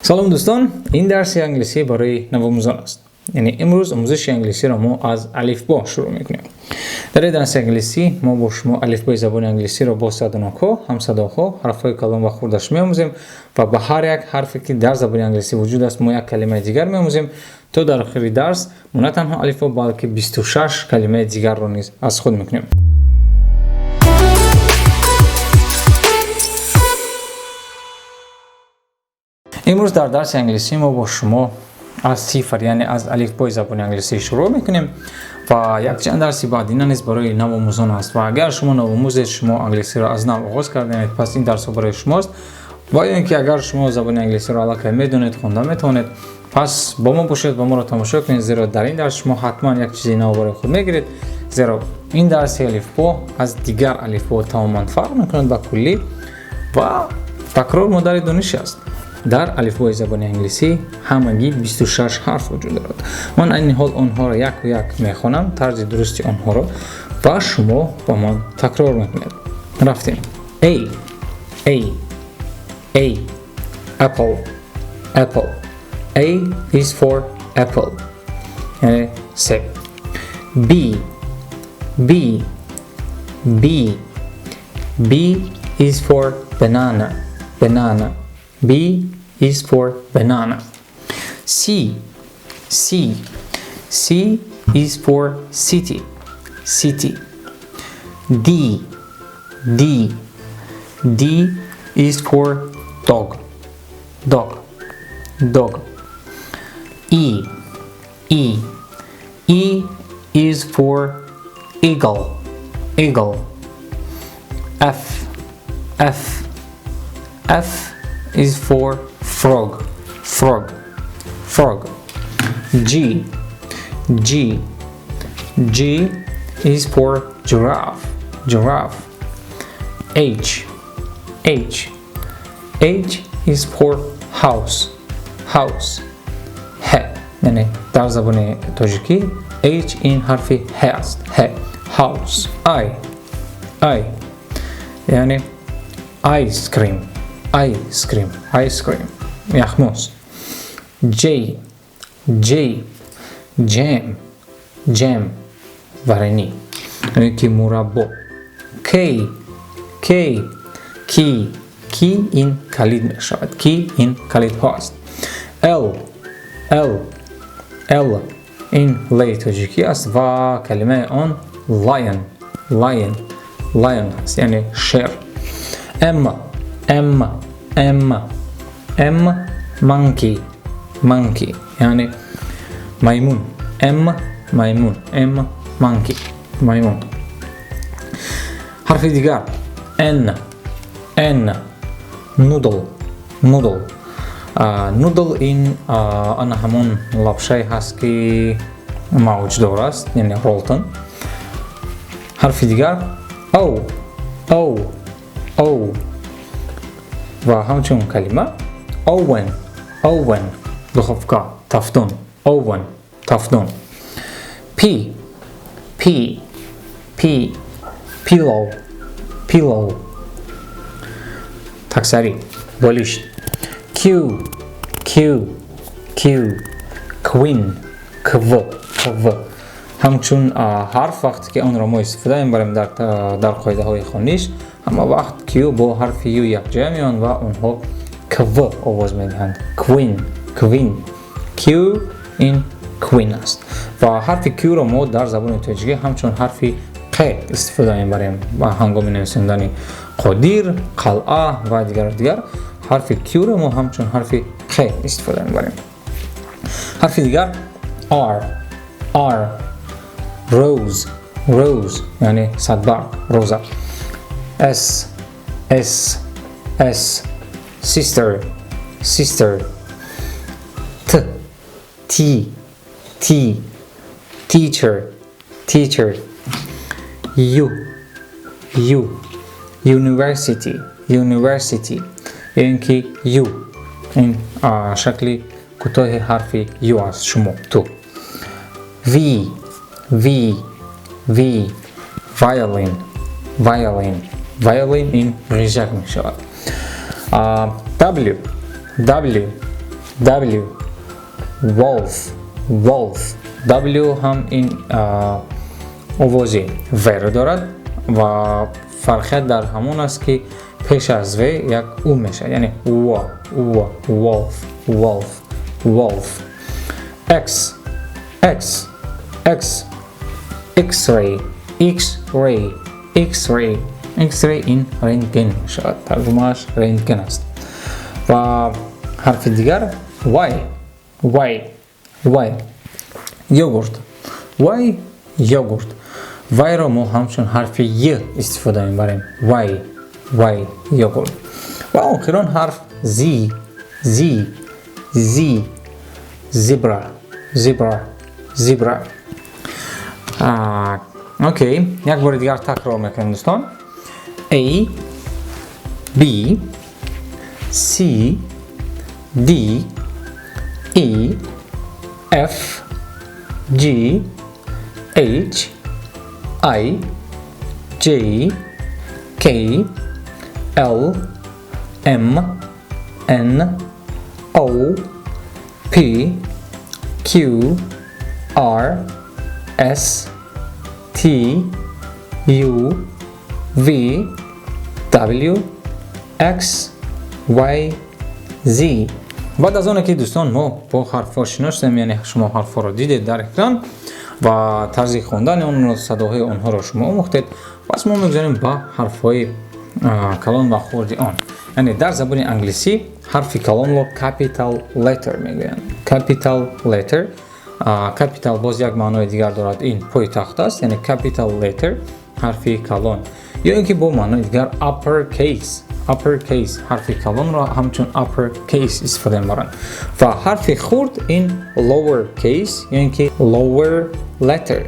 Салом, дӯстон! Ин дарси англисӣ барои навомӯзон аст. Яъне имрӯз омӯзиши англисиро мо аз алифбо шурӯъ мекунем. Дар ин дарси англисӣ мо бо шумо алифбои забони англисиро бо садонокҳо, ҳамсадоҳо, ҳарфҳои калон ва хурдаш меомӯзем ва ба ҳар як ҳарфе, ки дар забони англисӣ вуҷуд аст, мо як калимаи дигар меомӯзем, то дар охири дарс мо на танҳо алифбо, балки 26 калимаи дигарро низ аз худ мекунем. Имрӯз дар дарси англисӣ мо бо шумо аз сифр, яъне аз алифбои забони англисӣ шурӯъ мекунем ва якчанд дарси баъдина низ барои навомӯзон аст. Ва агар шумо навомӯзед, шумо англисиро аз нав оғоз кардаед, пас ин дарсҳо барои шумост. Ва ё ин ки агар шумо забони англисиро аллакай медонед, хонда метавонед, пас бо мо бошед ва моро тамошо кунед, зеро дар ин дарс шумо ҳатман як чизи нав барои худ мегиред, зеро ин дарси алифбо аз дигар алифбо тамоман фарқ мекунад ба куллӣ ва такрор модари дониш аст. Дар алифбои забони англисӣ ҳамагӣ 26 ҳарф вуҷуд дорад. Ман айни ҳол онҳоро яку як мехонам, тарзи дурусти онҳоро, ва шумо ба ман такрор мекунед. Рафтем. A, A, A, apple, apple. A is for apple, яъне себ. B, B, B, B is for banana, banana. B is for banana. C, C, C is for city, city. D, D, D is for dog, dog, dog. E, E, E is for eagle, eagle. F, F, F is for frog, frog, frog. G, G, G is for giraffe, giraffe. H, H, H is for house, house. Ҳ, яъне дар забони тоҷикӣ H ин ҳарфи ҳ аст. Ҳ, house. I, I, яъне ice cream, ice cream, ice cream, яхмоз. J, J, jam, jam, варенӣ яъне ки мураббо. K, K, key, key ин калид мешавад. Key ин калидҳо аст. L, L, L ин лей тоҷикӣ аст ва калимаи он lion, lion, lion аст, яъне шер. M, M, M, M, monkey, monkey, яъне маймун. M, маймун. M, monkey, маймун. Ҳарфи дигар N, N, noodle, noodle. Noodle ин ана ҳамон лапшае ҳаст, ки мавҷдор аст, яъне ролтон. Ҳарфи дигар O, O, O ва ҳамчун калима oven, oven, духовка, тафдон. Oven, тафдон. P, P, P, pillow, pillow, таксарӣ, болишт. Q, Q, Q, queen, кв, кв. Ҳамчун ҳарф вақте ки онро мо истифода мебарем дар қоидаҳои хониш, ҳама вақт Q бо ҳарфи U якҷоя меоянд ва онҳо кв овоз медиҳанд. Queen, queen. Q ин queen аст ва ҳарфи Q-ро мо дар забони тоҷикӣ ҳамчун ҳарфи қ истифода мебарем ва ҳангоми нависондани қодир, қалъа ва дигару дигар ҳарфи Q-ро мо ҳамчун ҳарфи қ истифода мебарем. Ҳарфи дигар R, R, rose, rose, яъне садбарг, роза. S, S, S, sister, sister. T, T, T, teacher, teacher. U, U, university, university, ё ин ки U ин шакли кӯтоҳи ҳарфи U аст, шумо, ту. V, V, V, violin, violin. Violin ин ғижак мешавад. W, W, W, wolf, wolf. W ҳам ин овози В-ро дорад ва фарқият дар ҳамон аст, ки пеш аз В як У мешавад, яъне В, В, wolf, wolf, wolf. X, X, X, X-ray, X-ray, X-ray. X-ray ин рентген мешавад, тарҷумааш рентген аст. Ва ҳарфи дигар Y, Y, Y, yogurt, Y, yogurt. Y-ро мо ҳамчун ҳарфи Й истифода мебарем. Y, Y, yogurt. Ва охирон ҳарф Z, Z, Z, zebra, zebra, zebra. Окей, як бори дигар такрор мекунем, дӯстон. A, B, C, D, E, F, G, H, I, J, K, L, M, N, O, P, Q, R, S, T, U, V, W, X, Y, Z. Баъд аз оне ки, дӯстон, мо бо ҳарфҳо шинос шудем, яъне шумо ҳарфҳоро дидед дар экран ва тарзи хондани онро, садоҳои онҳоро шумо омӯхтед, пас мо мегузарем ба ҳарфҳои калон ва хурди он. Яъне дар забони англисӣ ҳарфи калонро capital letter мегӯянд, capital letter. Capital боз як маънои дигар дорад, ин пойтахт аст, яъне capital letter, ҳарфи калон, ё ин ки бо маънои дигар upper case, upper case. Ҳарфи калонро ҳамчун upper case истифода мебаранд ва ҳарфи хурд ин lower case ё ин ки lower letter,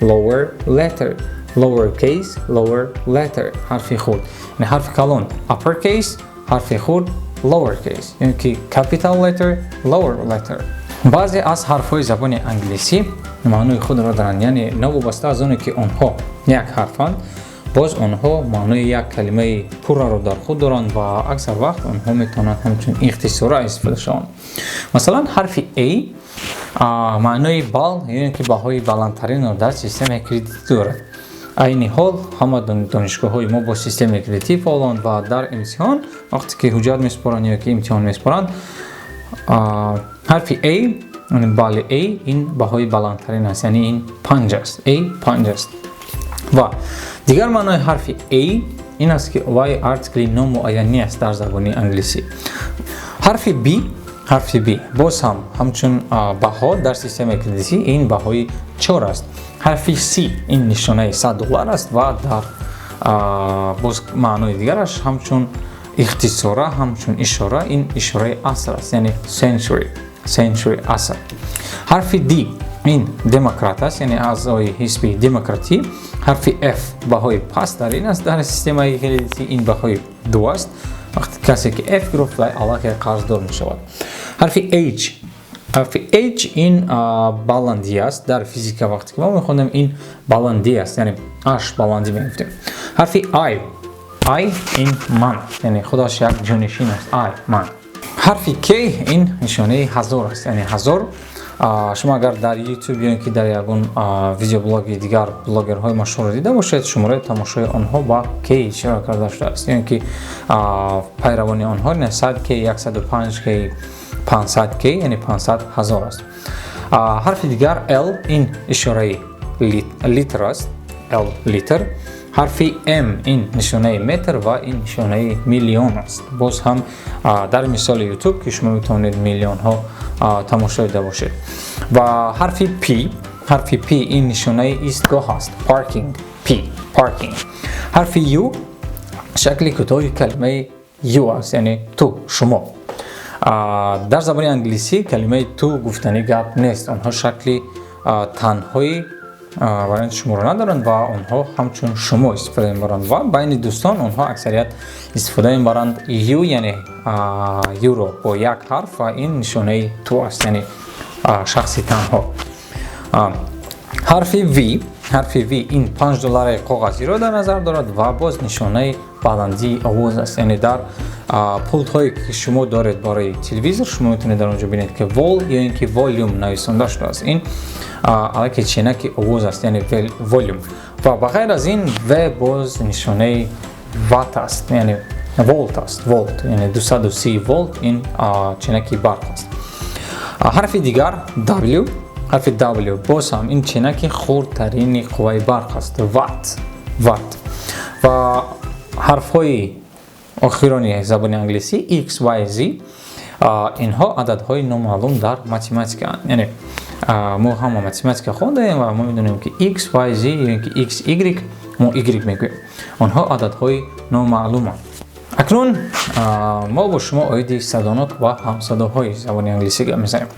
lower letter, lower case, lower letter, ҳарфи хурд. Яъне ҳарфи калон upper case, ҳарфи хурд lower case, ё ин ки capital letter, lower letter. Баъзе аз ҳарфҳои забони англисӣ маънои худро доранд, яъне новобаста аз оне ки онҳо як ҳарфанд, боз онҳо маънои як калимаи пурраро дар худ доранд ва аксар вақт онҳо метавонанд ҳамчун ихтисора истифода шаванд. Масалан, ҳарфи A маънои бал ё ин ки баҳои баландтаринро дар системаи кредитӣ дорад. Айни ҳол ҳама донишгоҳҳои мо бо системаи кредитӣ фаъоланд ва дар имтиҳон вақте ки ҳуҷҷат месупоранд ё ки имтиҳон месупоранд, ҳарфи A, балли A ин баҳои баландтарин аст, яъне ин панҷ аст, A панҷ аст. Ва дигар маънои ҳарфи A ин аст, ки вай артикли номуайянӣ аст дар забони англисӣ. Ҳарфи B, ҳарфи B боз ҳам ҳамчун баҳо дар системаи кредитӣ ин баҳои чор аст. Ҳарфи C ин нишонаи 100 доллар аст ва дар боз маънои дигараш ҳамчун ихтисора, ҳамчун ишора, ин ишораи аср аст, яъне century, century, аср. Ҳарфи D ин демократ аст, яъне аъзои ҳизби демократӣ. Ҳарфи F баҳои пасттарин аст дар системаи кредитӣ, ин баҳои ду аст. Вақте касе ки F гирифт, вай аллакай қарздор мешавад. Ҳарфи H, ҳарфи H ин баландӣ аст. Дар физика вақте ки мо мехондем, ин баландӣ аст, яъне H баландӣ мегуфтем. Ҳарфи I, I ин ман, яъне худаш як ҷонишин аст, I, ман. Ҳарфи K ин нишонаи ҳазор аст, яъне ҳазор. Шумо агар дар YouTube ё ин ки дар ягон видеоблоги дигар блогерҳои машҳурро дида бошед, шумораи тамошои онҳо ба K ишора карда шудааст ё ин ки пайравони онҳо 100 K, 105 K, 500 K, яъне 500 ҳазор аст. Ҳарфи дигар L ин ишораи литр аст, L, литр. Ҳарфи M ин нишонаи метр ва ин нишонаи миллион аст. Боз ҳам дар мисоли YouTube, ки шумо метавонед миллионҳо тамошо дида бошед. Ва ҳарфи P, ҳарфи P ин нишонаи истгоҳ аст, parking, P, parking. Ҳарфи U шакли кӯтоҳи калимаи you аст, яъне ту, шумо. Дар забони англисӣ калимаи ту гуфтанӣ гап нест, онҳо шакли танҳои варианти шуморо надоранд ва онҳо ҳамчун шумо истифода мебаранд ва байни дӯстон онҳо аксарият истифода мебаранд you, яъне you-ро бо як ҳарф ва ин нишонаи ту аст, яъне шахси танҳо. Ҳарфи V, ҳарфи V ин 5 доллараи коғазиро дар назар дорад ва боз нишонаи Баландии овоз аст, яъне дар пултҳое, ки шумо доред барои телевизор, шумо метавонед дар он ҷо бинед, ки vol ё ин ки volume нависонда шудааст. Ин аллакай ченаки овоз аст, яъне volume. Ва ба ғайр аз ин, V боз нишонаи ватт аст, яъне волт аст, волт, яъне 230 волт, ин ченаки барқ аст. Ҳарфи дигар W. Ҳарфи W боз ҳам ин ченаки хурдтарини қувваи барқ аст, ватт, ватт. Ва ҳарфҳои охирони забони англисӣ X, Y, Z, инҳо ададҳои номаълум дар математикаанд. Яъне мо ҳама математика хондаем ва мо медонем, ки X, Y, Z ё ин ки X, Y, мо Y мегӯем, онҳо ададҳои номаълуманд. Акнун мо бо шумо оиди садонок ва ҳамсадоҳои забони англисӣ гап мезанем.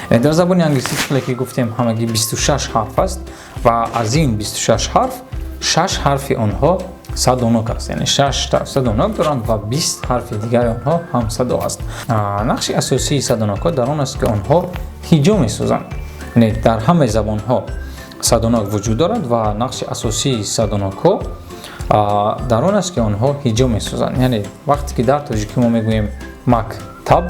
Дар забони англисӣ, чӣ ки гуфтем, ҳамагӣ 26 ҳарф аст ва аз ин 26 ҳарф шаш ҳарфи онҳо садонок аст, яъне шашта садонок доранд ва 20 ҳарфи дигари онҳо ҳамсадо аст. Нақши асосии садонокҳо дар он аст, ки онҳо ҳиҷо месозанд. Яъне дар ҳамаи забонҳо садонок вуҷуд дорад ва нақши асосии садонокҳо дар он аст, ки онҳо ҳиҷо месозанд. Яъне вақте ки дар тоҷикӣ мо мегӯем мактаб,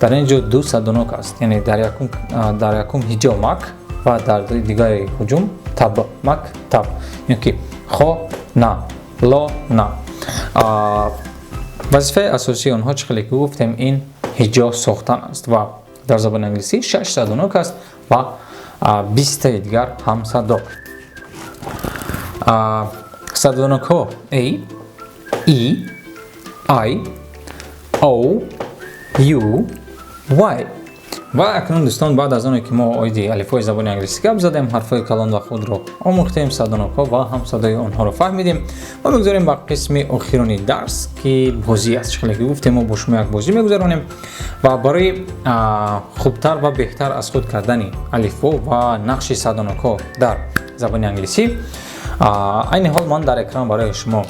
дар ин ҷо ду садонок аст, яъне дар якум ҳиҷо мак ва дар дигари ҳуҷум таб, мактаб, ё ки хона, лона. Вазифаи асосии онҳо, чӣ хеле ки гуфтем, ин ҳиҷо сохтан аст. Ва дар забони англисӣ шаш садонок аст ва 20-таи дигар ҳамсадо. Садонокҳо A, E, I, O, U, Y. Ва акнун, дӯстон, баъд аз оне ки мо оиди алифбои забони англисӣ гап задем, ҳарфҳои калон ва хурдро омӯхтем, садонокҳо ва ҳамсадои онҳоро фаҳмидем, мо мегузарем ба қисми охирони дарс, ки бозӣ аст. Чӣ хеле ки гуфтем, мо бо шумо як бозӣ мегузаронем ва барои хубтар ва беҳтар аз худ кардани алифбо ва нақши садонокҳо дар забони англисӣ, айни ҳол ман дар экран барои шумо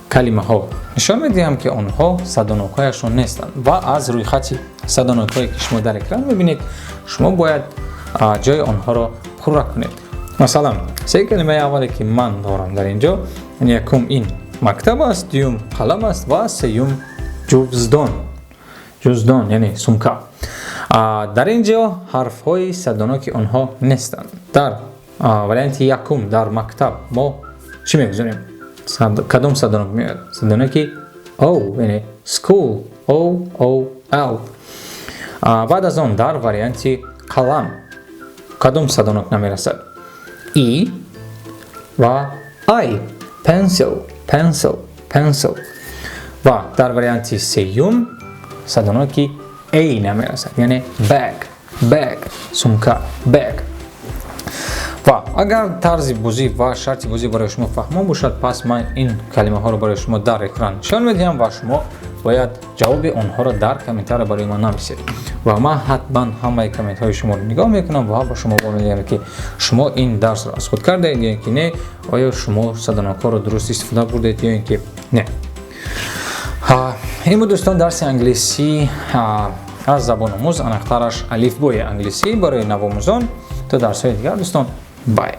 калимаҳо нишон медиҳам, ки онҳо садонокҳояшон нестанд, ва аз рӯйхати садонокҳое, ки шумо дар экран мебинед, шумо бояд ҷои онҳоро пурра кунед. Масалан, се калимаи аввале, ки ман дорам дар ин ҷо, якум ин мактаб аст, дуюм қалам аст ва сеюм ҷуздон, ҷуздон, яъне сумка. Дар ин ҷо ҳарфҳои садоноки онҳо нестанд. Дар варианти якум, дар мактаб, мо чӣ мегузорем? Кадом садонок меояд? Садоноки O, яъне school, O, O, L. Баъд аз он, дар варианти қалам кадом садонок намерасад? E ва I, pencil, pencil, pencil. Ва дар варианти сеюм садоноки A намерасад, яъне bag, bag, сумка, bag. Ва агар тарзи бозӣ ва шарти бозӣ барои шумо фаҳмо бошад, пас ман ин калимаҳоро барои шумо дар экран нишон медиҳам ва шумо бояд ҷавоби онҳоро дар комментария барои ман нависед ва ман ҳатман ҳамаи комментҳои шуморо нигоҳ мекунам ва ба шумо мегӯям, ки шумо ин дарсро аз худ кардаед ё ин ки не, оё шумо садонокҳоро дуруст истифода бурдед ё ин ки не. Ин буд, дӯстон, дарси англисӣ аз Забономӯз, аниқтараш алифбои англисӣ барои навомӯзон. То дарсҳои дигар, дӯстон, bye.